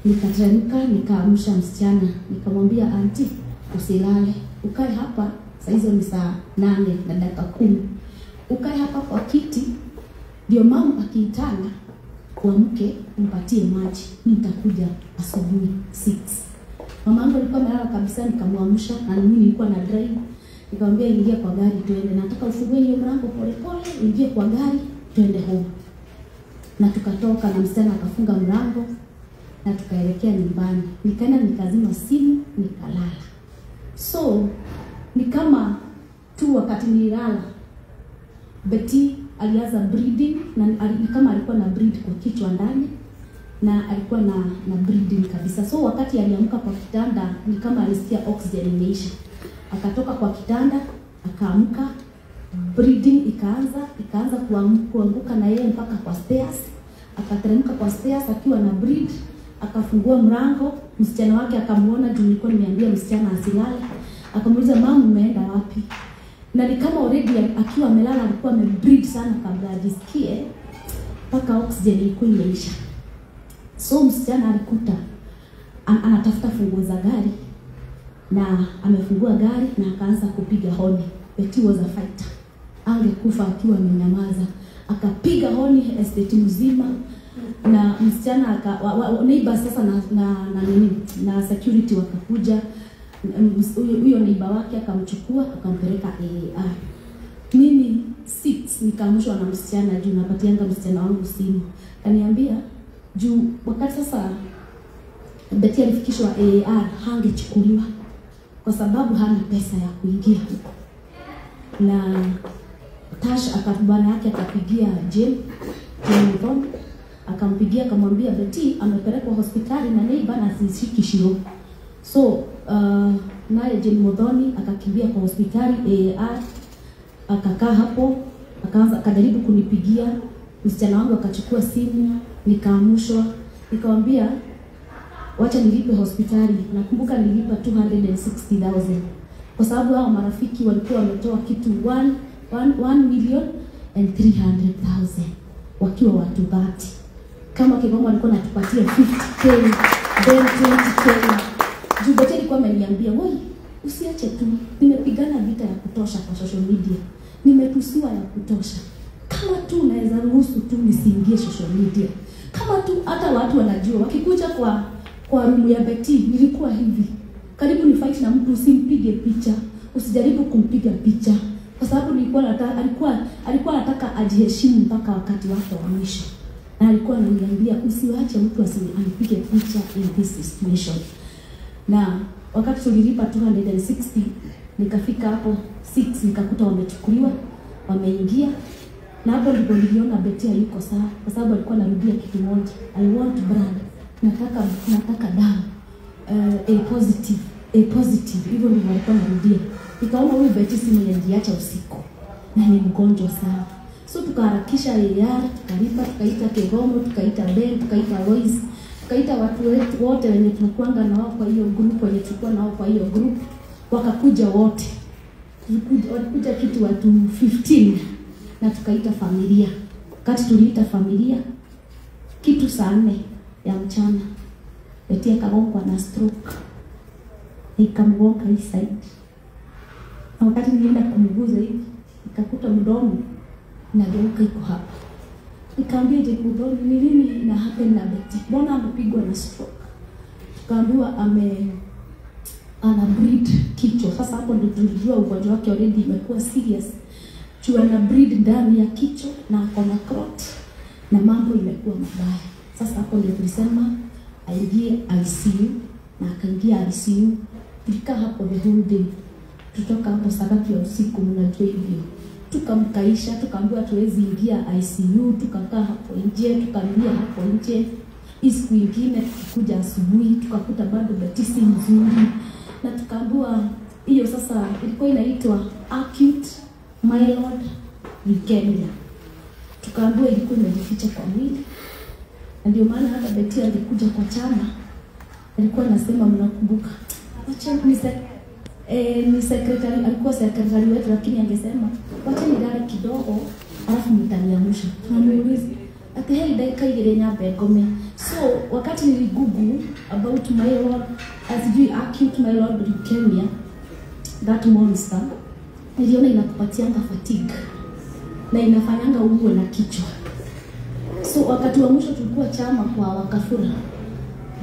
Nikateremka, nikaamsha msichana, nikamwambia auntie, usilale, ukae hapa. Saa hizo ni 8:10, ukae hapa kwa kiti, ndio mama akiitana uamke umpatie maji, nitakuja asubuhi 6. Mama yangu alikuwa amelala kabisa, nikamwamsha na mimi nilikuwa na drive. Nikamwambia ingia kwa gari tuende, nataka ufungue hiyo mlango pole pole, ingie kwa gari tuende home. Na tukatoka na msichana akafunga mlango na tukaelekea nyumbani. Nikaenda nikazima simu nikalala. So ni kama tu wakati nililala, Betty alianza breathing, na ni kama alikuwa na breathe kwa kichwa ndani, na alikuwa na breathing kabisa. So wakati aliamka kwa kitanda ni kama alisikia oxygen imeisha. Akatoka kwa kitanda, akaamka, breathing ikaanza kuanguka na yeye mpaka kwa stairs. Akateremka kwa stairs akiwa na breathe, akafungua mlango, msichana wake akamuona juu nilikuwa nimeambia msichana asilale. Akamuuliza mama umeenda wapi? Na ni kama already akiwa amelala alikuwa amebreathe sana kabla ajisikie mpaka oxygen ilikuwa imeisha. So msichana alikuta anatafuta funguo za gari, na amefungua gari na akaanza kupiga honi. Betty was a fighter. Angekufa akiwa amenyamaza. Akapiga honi estate mzima, na msichana neighbor sasa na nini na security wakakuja. Huyo neighbor wake akamchukua akampeleka AAR. Mimi 6 nikaamshwa na msichana juu napatianga msichana wangu simu. Kaniambia juu wakati sasa Betty alifikishwa AAR hangechukuliwa kwa sababu hana pesa ya kuingia huko. Na Tash akabwana yake akapigia Jim Muthoni, akampigia akamwambia Betty amepelekwa hospitali na neighbor na sishiki shiro. So naye Jim Muthoni akakimbia kwa hospitali AAR, akakaa hapo, akaanza akajaribu kunipigia. Msichana wangu akachukua simu, nikaamshwa, nikamwambia wacha nilipe hospitali. Nakumbuka nilipa 260,000 kwa sababu hao marafiki walikuwa wametoa kitu 1,300,000 wakiwa watu 30. Kama Kigoma walikuwa natupatia 50k, then 20k. Juu Betty alikuwa ameniambia, "Woi, usiache tu. Nimepigana vita ya kutosha kwa social media. Nimetusiwa ya kutosha. Kama tu naweza ruhusu tu nisiingie social media. Kama tu hata watu wanajua wakikuja kwa room ya Betty nilikuwa hivi. Karibu ni fight na mtu, usimpige picha, usijaribu kumpiga picha." Kwa sababu alikuwa anataka ajiheshimu mpaka wakati wake wa mwisho. Na alikuwa ananiambia usiwache mtu asinipige picha in this situation. Na wakati tulilipa 260, nikafika hapo 6 nikakuta wamechukuliwa, wameingia. Na hapo ndipo niliona Betty hayuko sawa, kwa sababu alikuwa anarudia kitu moja, I want blood, nataka damu, A positive, A positive. Hivyo ndivyo alikuwa anarudia. Nikaona huyu Betty si mwenye njiacha usiku na ni mgonjwa sana. So tukaharakisha AR, tukalipa, tukaita Kegomo, tukaita Ben, tukaita Lois, tukaita watu wote wenye tunakuanga na wao kwa hiyo group, wenye tulikuwa nao kwa hiyo group, wakakuja wote. Walikuja kitu watu 15 na tukaita familia. Wakati tuliita familia kitu saa 4 ya mchana, Betty akagongwa na stroke. Ikamgonga hii side. Na wakati nilienda kumguza hivi, nikakuta mdomo inageuka iko hapa. Nikaambia je, mdomo ni nini ina happen na Betty? Mbona amepigwa na stroke? Tukaambiwa ana bleed kichwa. Sasa hapo ndio tulijua ugonjwa wake already imekuwa serious. Juu ana bleed ndani ya kichwa na ako na clot na mambo imekuwa mabaya. Sasa hapo ndio tulisema aingie ICU, na akaingia ICU. Tulikaa hapo the whole day. Tutoka hapo saa 3 ya usiku, mnajua hivyo. Tukamkaisha, tukaambiwa tuwezi ingia ICU, tukakaa hapo nje, tukalia hapo nje. Siku nyingine tukikuja asubuhi tukakuta bado Betty si mzuri, na tukaambiwa hiyo sasa ilikuwa inaitwa acute myeloid leukemia. Tukaambiwa ilikuwa imejificha kwa mwili. Na ndio maana hata Betty alikuja kwa chama, alikuwa anasema, mnakumbuka, wacha ni secretary, alikuwa secretary wetu, lakini angesema wacha nilale kidogo alafu mtaniamsha. Tunamuuliza ati hei, dakika igĩrĩ nyambe ngome. So wakati niligoogle about myeloid, sijui acute myeloid leukemia, that monster, niliona inakupatianga fatigue na inafanyanga uwe na kichwa. So wakati wa mwisho tulikuwa chama kwa Wakafura,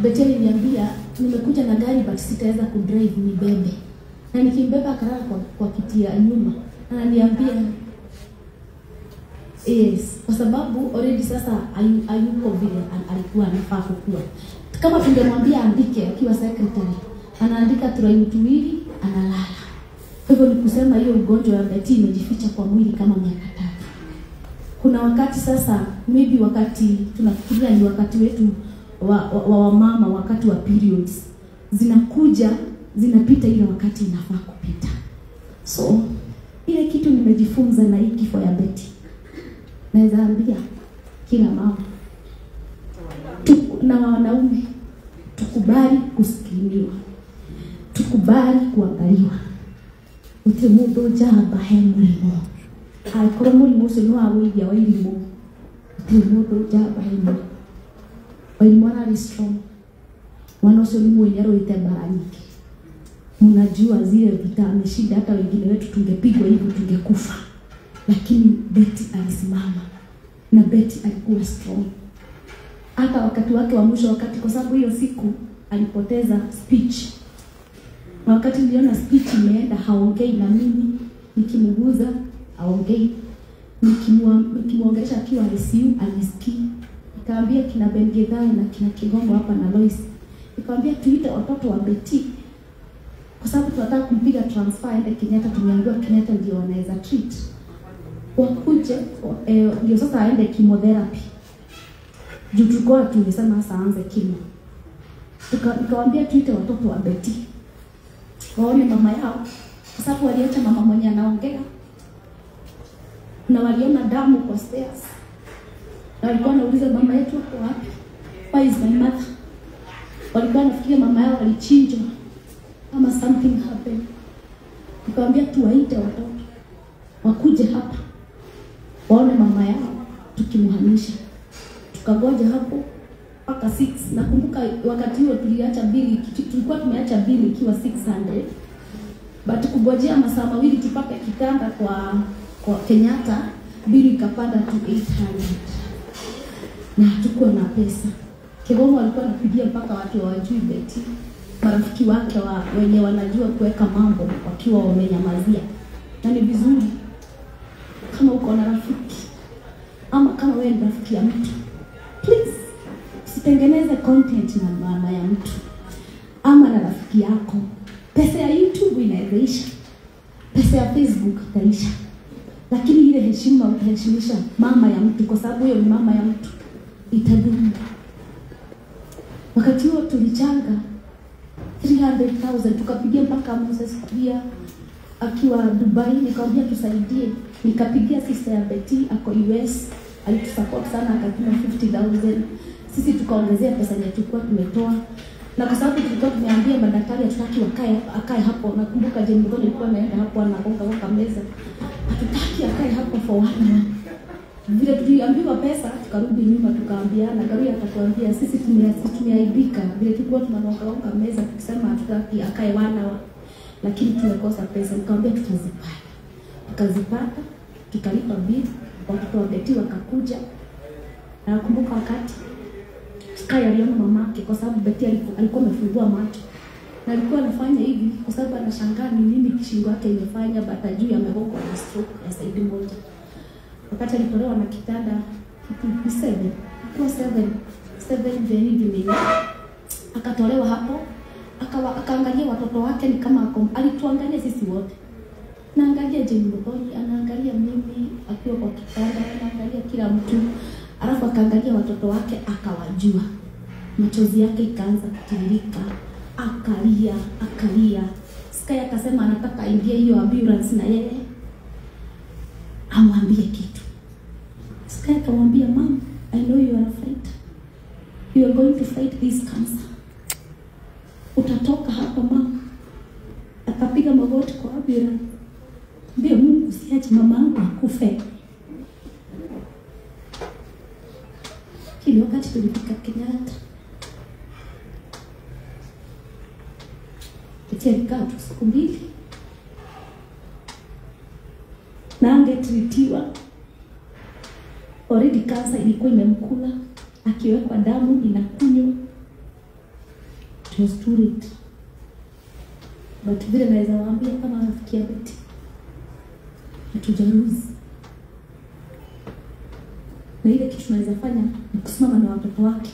Betty aliniambia nimekuja na gari but sitaweza kudrive, nibebe. Na nikimbeba akalala kwa kiti ya nyuma. Ananiambia yes, kwa sababu already sasa hayuko vile alikuwa anafaa kukua. Kama tungemwambia andike akiwa secretary, anaandika turaini tuwili, analala. Kwa hivyo ni kusema hiyo ugonjwa wa Betty imejificha kwa mwili kama miaka 3. Kuna wakati sasa, maybe wakati tunafikiria ni wakati wetu wa wamama, wakati wa periods zinakuja, zinapita ile wakati inafaa kupita. So ile kitu nimejifunza na hii kifo ya Betty, naweza ambia kila mama na wanaume, tukubali kusikiliwa, tukubali kuangaliwa. Uti mundu njamba he murimo, angĩkorwo mũrimũ ũcio nĩ wa wĩiria wa irimũ, gũtirĩ mũndũ njamba he mũrimũ. Wairimu ararĩ strong. Mwana ũcio nĩ mũĩ nĩarũĩte mbara nyingĩ. Mnajua zile vita ameshinda, hata wengine wetu tungepigwa hivyo tungekufa. Lakini Betty alisimama, na Betty alikuwa strong. Hata wakati wake wa mwisho, wakati kwa sababu hiyo siku alipoteza speech. Na wakati niliona speech imeenda, haongei na mimi, nikimguza haongei, nikimuongelesha akiwa ICU anisikii. Nikaambia kina Ben Githae na kina Kigongo hapa na Lois, nikamwambia tuite watoto wa Betty kwa sababu tunataka kumpiga transfer aende Kenyatta. Tumeambiwa Kenyatta ndio wanaweza treat, wakuje ndio sasa aende chemotherapy. Juu tulikuwa tumesema sasa aanze chemo. Nikamwambia tuite watoto wa Betty waone mama yao, kwa sababu waliacha mama mwenye anaongea na waliona damu kwa stairs. Na walikuwa wanauliza mama yetu ako wapi? Where is my mother? Walikuwa wanafikiria mama yao alichinjwa ama something happened. Nikamwambia tuwaite watoto wakuje hapa waone mama yao tukimhamisha. Tukagoja hapo mpaka 6. Nakumbuka wakati huo tuliacha bili, tulikuwa tumeacha bili ikiwa 600. But kugojea masaa mawili tupate kitanda kwa Kenyatta, bili ikapanda to 800. Na hatukuwa na pesa. Kigongo alikuwa anapigia mpaka watu hawajui Betty, marafiki wake wenye wanajua kuweka mambo wakiwa wamenyamazia. Na ni vizuri kama uko na rafiki ama kama wewe ni rafiki ya mtu, please usitengeneze content na mama ya mtu ama na rafiki yako. Pesa ya YouTube inaisha, pesa ya Facebook itaisha, lakini ile heshima utaheshimisha mama ya mtu, kwa sababu hiyo ni mama ya mtu, itadumu. Wakati huo tulichanga 300,000, tukapigia mpaka Moses pia akiwa Dubai, nikamwambia tusaidie. Nikapigia sister ya Betty ako US, alitusupport sana, akatuma 50,000. Sisi tukaongezea pesa yenye tulikuwa tumetoa. Na kwa sababu tulikuwa tumeambia madaktari hatutaki akae hapo. Nakumbuka Jane Mugoni alikuwa anaenda hapo anagonga gonga meza. Hatutaki akae hapo for 1 hour. Vile tuliambiwa pesa tukarudi nyuma tukaambiana, Garuya akatuambia sisi tumeaibika vile tulikuwa tunagonga gonga meza tukisema hatutaki akae 1 hour, lakini tumekosa pesa. Nikamwambia tutazipata. Tukazipata, tukalipa bill, watoto wa Betty wakakuja. Na nakumbuka wakati Sky aliona mamake, kwa sababu Betty alikuwa amefungua macho. Na alikuwa anafanya hivi kwa sababu anashangaa ni nini kishingo yake imefanya, but ajui amegongwa na stroke ya side moja. Wakati alitolewa na kitanda kitu 7, kwa 7 very evening, akatolewa hapo, akaangalia watoto wake ni kama alituangalia sisi wote. Naangalia Jane Mugoni, anaangalia mimi akiwa kwa kitanda, anaangalia kila mtu. Alafu akaangalia watoto wake akawajua. Machozi yake ikaanza kutiririka, akalia, akalia. Sky akasema anataka aingie hiyo ambulance na yeye amwambie kitu. Sky akamwambia, "Mom, I know you are a fighter. You are going to fight this cancer. Utatoka hapa mama." Akapiga magoti kwa ambulance. Mbio, Mungu usiache mama yangu akufe. pili wakati tulifika Kenyatta, Betty alikaa tu siku 2 na angetritiwa. Already kansa ilikuwa imemkula, akiwekwa damu inakunywa. It was too late. But vile naweza waambia kama rafiki ya Betty, hatujaruhusu. Na ile kitu tunaweza fanya ni kusimama na watoto wake.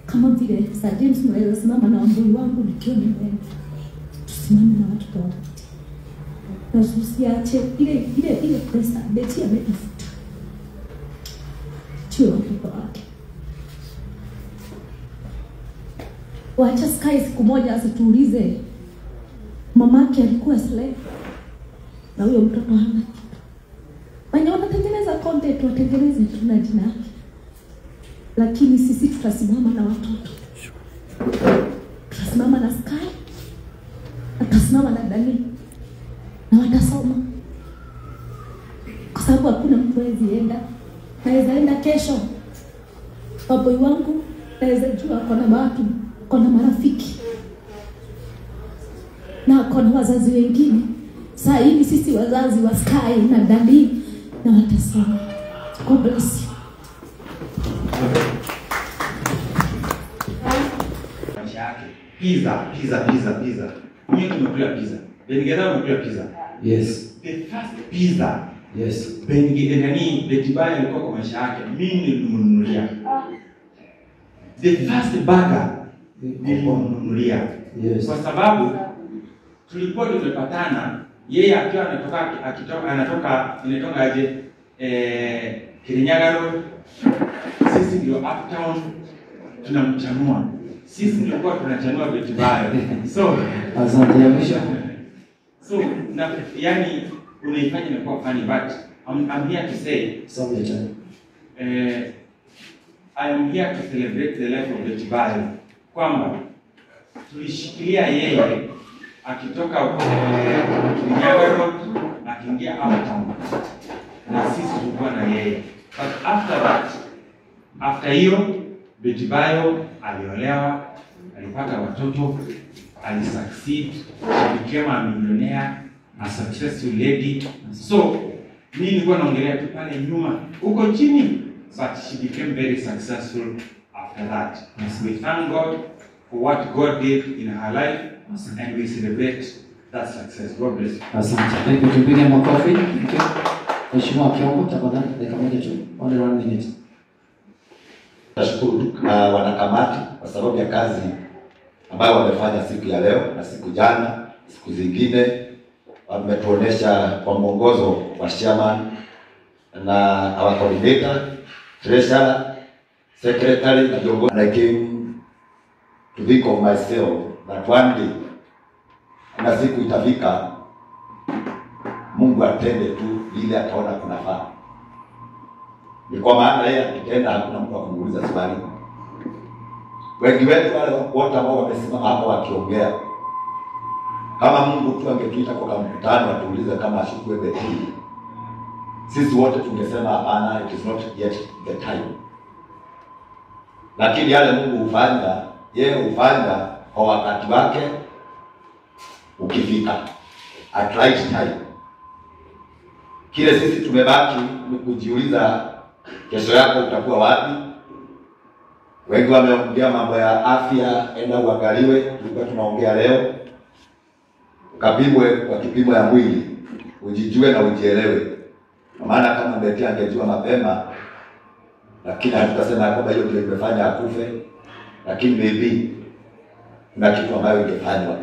Kama vile Sir James naweza simama na wambui wangu nikiwa nimeenda. Tusimame na watoto wa Betty. Na tusiache ile pesa Betty ametafuta. Tuwe watoto wake. Wacha Sky siku moja asituulize mamake alikuwa slave na huyo mtoto hana kitu. Wenye wanatengeneza content watengeneze tu na jina yake. Lakini sisi tutasimama na watoto. Tutasimama na Sky, tutasimama na Dani, na watasoma. Kwa sababu hakuna mtu hawezi enda. Naweza enda kesho. Baboi wangu naweza jua kuna watu, kuna marafiki na kuna wazazi wengine. Saa hivi sisi wazazi wa Sky na Dani na watasoma. God bless you. Maisha yake. Pizza, pizza, pizza, pizza. Mimi tumekula pizza. Benigeza umekula pizza. Yes. The first pizza. Yes. Benigeza Betty Bayo alikuwa kwa maisha yake. Mimi nilimnunulia. The first burger nilimnunulia. Yes. Kwa sababu tulikuwa tumepatana yeye akiwa anatoka inatoka aje Kirinyaga Road, sisi ndio uptown tunamchanua. Sisi ndio kwa tunachanua Betty Bayo. So asante ya mwisho. So na yani unaifanya imekuwa funny, but I'm here to say I am here to celebrate the life of Betty Bayo, kwamba tulishikilia yeye akitoka Kirinyaga Road akiingia uptown na sisi tulikuwa na yeye. But after that, after hiyo Betty Bayo aliolewa, alipata watoto, alisucceed, she became a millionaire, a successful lady. So mimi nilikuwa naongelea tu pale nyuma huko chini, but she became very successful after that. We thank God for what God did in her life, and we celebrate that success. God bless you. Asante. Thank you. Tupige makofi. Thank you. Mheshimiwa Kiongo, tafadhali dakika moja tu. Only 1 minute. Nashukuru wanakamati kwa sababu ya kazi ambayo wamefanya siku ya leo na siku jana, siku zingine. Wametuonesha kwa mwongozo wa chairman na our coordinator, treasurer, secretary na viongozi. And I came to think of myself that one day, kuna siku itafika, Mungu atende tu vile ataona kunafaa. Ni kwa maana yeye akitenda hakuna mtu akumuuliza swali. Wengi wetu wale wote ambao wamesimama hapa wakiongea, kama Mungu tu angetuita kwa mkutano atuulize kama ashukue Betty, sisi wote tungesema hapana, it is not yet the time. Lakini yale Mungu hufanya, yeye hufanya kwa wakati wake ukifika, at right time. Kile sisi tumebaki ni kujiuliza kesho yako utakuwa wapi. Wengi wameongea mambo ya afya, enda uangaliwe. Tulikuwa tunaongea leo, ukapimwe kwa kipimo ya mwili, ujijue na ujielewe. Kwa maana kama Betty angejua mapema, lakini hatutasema kwamba hiyo ndio imefanya akufe, lakini maybe kuna kitu ambayo ingefanywa.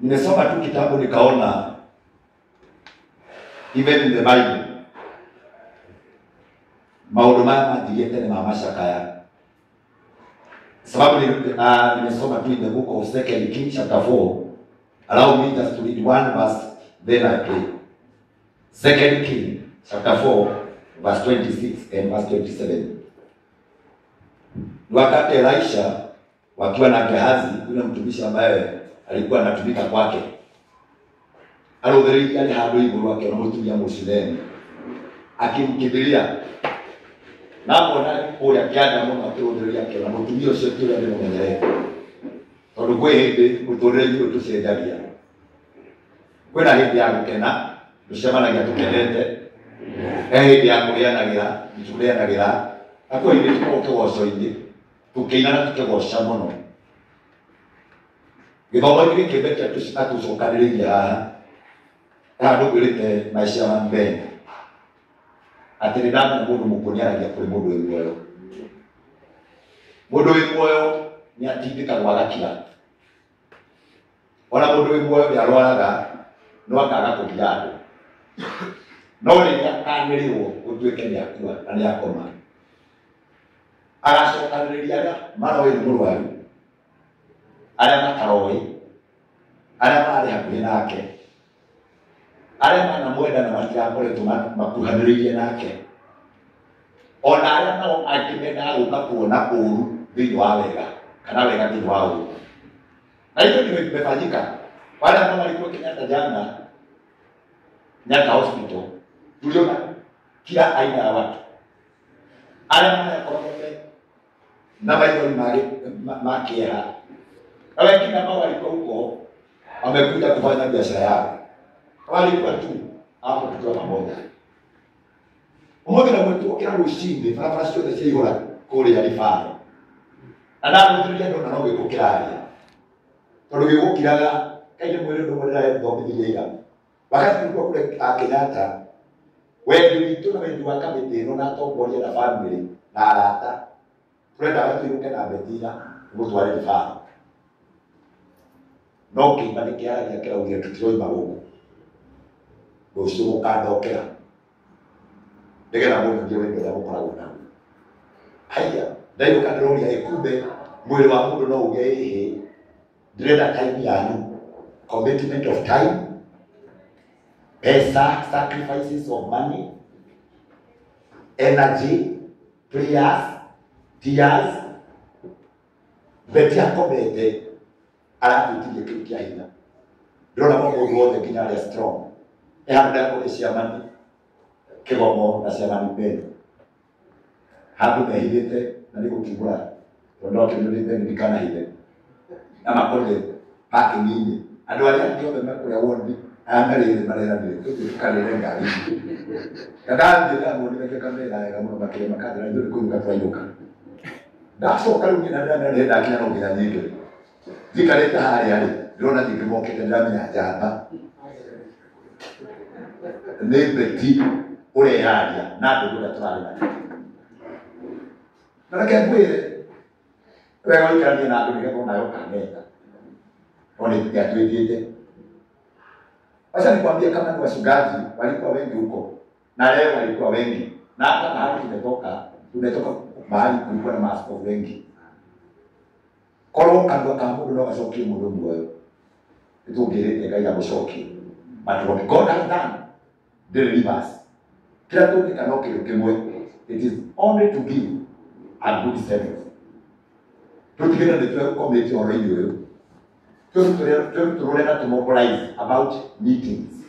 Nimesoma tu kitabu nikaona even in the Bible maundu maya manjigite ni ma macakaya. Sababu nimesoma tu in the book of 2 Kings chapter 4. Allow me just to read one verse, then I pray. 2 Kings chapter 4 verse 26 and verse 27. Wakati Elisha wakiwa na Gehazi, yule mtumishi ambaye alikuwa anatumika kwake, arotheririe ari handu iguru akiona mutumia Mũshunemi akimkimbilia. Namona kũrĩa kĩanda mũno akĩrũthĩrĩria akĩona mũtumia ũcio ti ũrĩa ndĩmũmenyerete. Tondũ kwĩ hĩndĩ mũtũrĩre-inĩ ũyũ tũcenjagia. Kwĩna hĩndĩ ya gũkena, tũcemanagia tũkenete. He hĩndĩ ya kũrĩanagĩra, tũrĩanagĩra. Na kwĩ hĩndĩ tũkoragwo kĩgoco-inĩ, tũkĩina na tũkĩgoca mũno. Gĩthomo-inĩ gĩkĩ Betty atũcokanĩrĩirie haha. Haha ndũkwĩrĩte maica ma Ben. Atĩ nĩ ndamenya mũndũ mũkuũ nĩaragia kũrĩ mũndũ wĩ muoyo. Mũndũ wĩ muoyo nĩ atindĩkagwo agakira. Ona mũndũ wĩ muoyo nĩ arwaraga no akaga kũgia andũ. No rĩrĩa akanĩrĩrwo gũtuĩke nĩ akua na nĩ akoma, agacokanĩrĩria arĩa maroĩ nĩ mũrwaru, arĩa mataroĩ, arĩa marĩ hakuhĩ nake, arĩa manamwenda na matirakoretwo makuhanĩrĩirie nake, ona arĩa nao angĩ mendaga gũka kuona ũru thĩinĩ wa wega kana wega thĩinĩ wa ũru. Na hivyo ndivyo imefanyika. Wale ambao walikuwa Kenyatta jana, Nyatta Hospital, tuliona kila aina ya watu. Arĩa marakorwo na maithori ma kĩeha, na wengine ambao walikuwa huko wamekuja kufanya biashara yao, walikuwa tu hapo tukiwa pamoja. Ũmũthĩ naguo tuokĩra rũcinĩ, barabara ciothe ciaihũra kũrĩa Ribaro. Na ndamũthĩrĩria ndona no gĩkũ kĩraria, tondũ gĩgũkiraga kaingĩ mwĩrĩ ũndũ ũmwe ndĩrathomithirie ira. Wakati tulikuwa kule Kenyatta, wendi witũ na wendi wa kamĩtĩ ĩno na atongoria na bamĩrĩ na arata, tũrendaga tũinũke na Betty ira tũmũtware Ribaro. No kĩimba nĩ kĩaragia kĩraugire tũtiroima gũkũ, rũciũ mũkandokera nĩgetha mũnyonie wendo ũrĩa mũkoragwo naguo. Haiya, ndainũka ndĩroria ĩ kumbe mwĩrĩ wa mũndũ no uge ĩhĩ, ndĩrenda time yanyu, commitment of time, pesa, sacrifices of money, energy, prayers, tears. Betty akomete aratwĩtirie kĩu kĩa hinya. Ndĩrona mũndũ wothe nginya arĩa strong e handũ ndakũrĩ ciamani Kĩgomo na ciamani Ben handũ mehithĩte na nĩ gũkiugũra tondũ ndokĩrio nĩ Ben ndikanahithe, na makorire parking-inĩ. Andũ arĩa angĩ othe me kũrĩa wondi aya merĩrĩ mareranire tũthiĩ tũkarĩre ngari. Na ndathiĩ ndamonire ngĩkamera wega mũno makĩria makanjĩra ithuĩ nĩ kũinũka twainũka. Ndacoka rĩu niĩ na ndĩramera nĩ ndakinya no nginya nyingĩre. Njikarĩte harĩa rĩ, ndĩrona nyingĩ mokĩte ndĩramenya njamba nĩ Betty ũreyaria na andũ ũrĩa tũrarĩ nake. Na reke ngwĩre wega ũikaranie na andũ nĩgetha onawe ũkamenda, tondũ nĩatwĩtĩte. Wacha nikwambie, kama ni wachungaji walikuwa wengi huko na leo walikuwa wengi, na hata mahali tumetoka mahali kulikuwa na maaskofu wengi. Korwo kanua ka mũndũ no gacokie mũndũ muoyo, nĩtũngĩrĩte Ngai agũcokie. But what God has done delivers. Kĩrĩa tũngĩka no kĩndũ kĩmwe, it is only to give a good service. Tũtigĩrĩre nĩ twekũcommit ũhoro-inĩ ũyũ, twĩrutũrũre na tũmobilize about meetings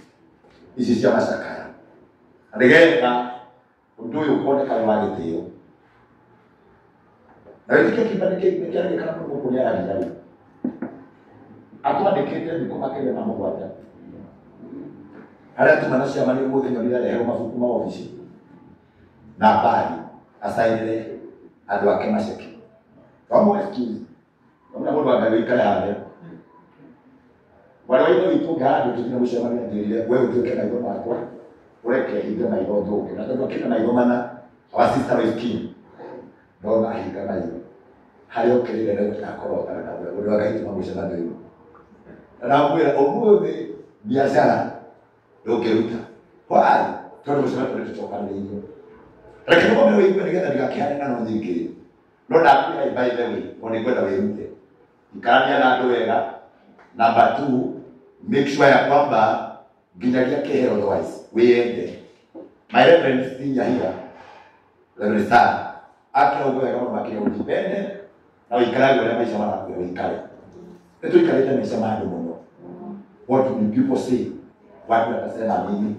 ici cia macakaya, na nĩgetha ũndũ ũyũ ũkoneka nĩ wa gĩtĩo. Na wĩtĩkie kĩimba nĩkĩarĩkana mũndũ gũkũ nĩaragia rĩu. Atwandĩkĩte thikũ makĩria ma 7. Harĩa tuma na ciama nĩ ũmũthĩ nyonire areherwo mabuku ma obici na mbari acainĩre andũ ake maceki. Wamwe excuse. Wamwe mũndũ wa Ngai ũikare harĩa. Mwarĩ wa ithe witũ ũngĩ handũ tũthiĩ mũcemanio anjĩrire we ũtuĩke maitho makwa ũreke hinge maitho njũke. Na tondũ akĩna maitho mana, our sister is king. Ndona ahinga maitho. Harĩa ũkĩrĩire nĩ gũtakorwo na ũndũ wa Ngai tuma mũcemanio ũyũ. Na ndamwĩra ũmũthĩ biacara ndũngĩruta. Why? Tondũ mũcemanio nĩ tũcokanĩrĩirio. Reke tũkome wĩigue nĩgetha ndigakĩhane ng'ano nyingĩ. No ndakwĩra by the way, o nĩngwenda wĩrute. Ikarania na andũ wega. Number 2, make sure ya kwamba nginyagia kĩhero otherwise wĩyende. My reverend senior here, Reverend Sir, akĩra ũguo wega mũno makĩria ũjipende na ũikarage ũrĩa maica marakwĩra ũikare. Nĩ tũikarĩte maica ma andũ mũno. What do people say? Watu watasema nini?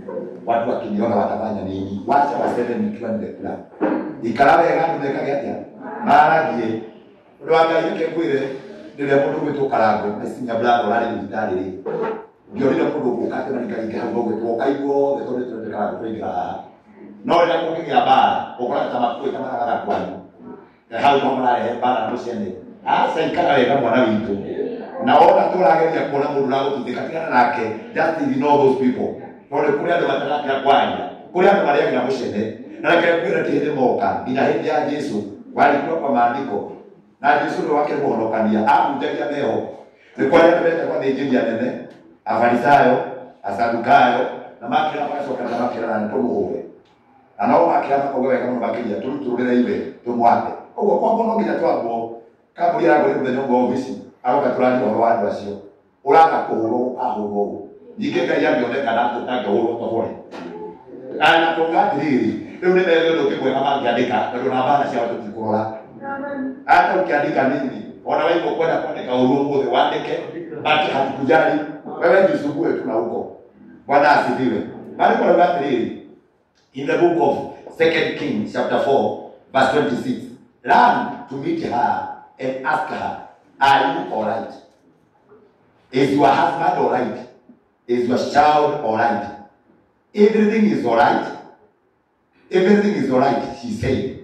Watu wakiniona watafanya nini? Wacha waseme nikiwa nimekula. Ikara wega ndumekage atia? Maragie. Undu wa Ngai reke ngwire rĩrĩa mũndũ ũgwĩtwo Karango na brother ũrarĩ thibitarĩ rĩ, ngĩonire mũndũ ũgũka atĩ maringaringe hau ũgwĩtwo ũka ithuothe tondũ nĩtũrendete Karango tũraingĩra haha. No rĩrĩa kũngĩgĩa mbara ũkoraga ta makuĩ ta maragaga kwanyu. Na hau no mararehe mbara na mũciene. Aca ikara wega mwana witũ. Na wona tũrageria kuona mũndũ ũragũtindĩka tigana nake, just ignore those people. Tondũ kũrĩ andũ matarakĩra kwaria, kũrĩ andũ marĩagĩra mũcene. Na reke ngwĩre ti hĩndĩ moka, nginya hĩndĩ ya Jesũ warĩkiwa kwa maandĩko na Jesũ nĩwe wakĩrĩ mũhonokania ahunjagia meho. Nĩ kwarĩ andũ metagwo athĩnjĩri anene, Afarisayo, Asadukayo, na makĩra magacokanĩra makĩrana nĩ tũmũhũre. Na nao makĩra makauga wega mũno makĩria tũrutũrũrĩre ithe tũmwambe. Ũguo kwambwo no nginya twambwo. Kambuni ĩragũrire mũthenya ũmwe obici aroka tũraria ũhoro wa andũ acio. Ũraga kũhũrwo ũkahũrwo ũguo. Ningĩ Ngai angĩonekana atĩ ũtangĩhũrwo tobore. Na kuuga atĩrĩrĩ, rĩu nĩ methe ũndũ ũngĩ mwega mangĩandĩka tondũ na mbara ciao tũtikũrora. Hata ukiandika nini, ona wewe ukwenda kuandika ũru ũmũthĩ wandĩke, but hatukujali. Wewe jisumbue tu na huko. Bwana asifiwe. Maandĩko marauga atĩrĩrĩ, in the book of 2 Kings chapter 4 verse 26, run to meet her and ask her, are you all right? Is your husband all right? Is your child all right? Everything is all right. Everything is all right, she said.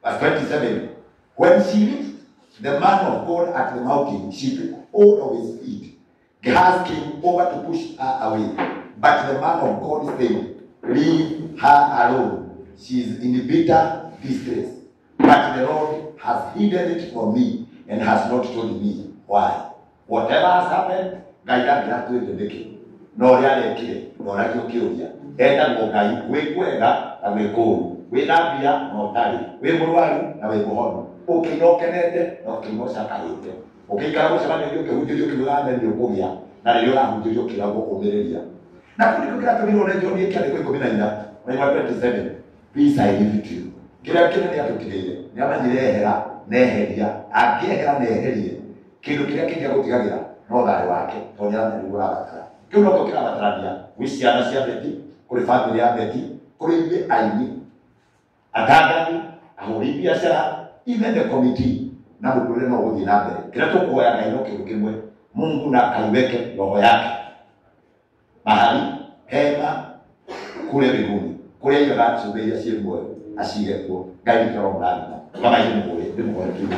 Verse 27, when she reached the man of God at the mountain, she took hold of his feet. Gehazi came over to push her away. But the man of God said, leave her alone. She is in bitter distress. But the Lord has hidden it from me and has not told me why. Whatever has happened, Ngai ndangĩratwĩte nĩkĩ. No ũrĩa arekire, ndoragio kĩũria. Etagwo Ngai wĩ kwega na wĩ kũũru, wĩna mbia na ũtarĩ, wĩ mũrwaru na wĩ mũhonu, ũkĩina ũkenete na ũkĩina ũcakaĩte, ũkĩikara gũcemanĩrio ũkĩhunjĩrio ũkiugaga amen nĩ ũkũgĩa, na rĩrĩa ũrahunjĩrio ũkĩragwo ũmĩrĩria. Na kũu nĩkĩo kĩratũmirwo nĩ John kĩandĩko 14 na 27, peace I give to you. Kĩrĩa kĩnene atũtigĩire nĩ amenyire ehera na eheria, angĩehera na eherie kĩndũ kĩrĩa kĩngĩ agũtigagĩra no thayũ wake, tondũ nĩ aramenya nĩguo ũrabatara. Kĩu nokĩo kĩrabatarania gwĩ ciana cia Beti, kũrĩ bamĩrĩ ya Beti, kũrĩ ithuĩ aini, atangathi, ahũri biacara, even the committee, na mũtũrĩre no ũgũthiĩ na mbere. Kĩrĩa tũkũhoya Ngai no kĩndũ kĩmwe, Mungu na akaiweke roho yake mahali hema kule mbinguni, kũrĩa aigaga ciũmbe iria ciĩ muoyo acige kuo. Ngai nĩkĩo aramũrathima. Kama ithuĩ nĩ mũhoe tuge.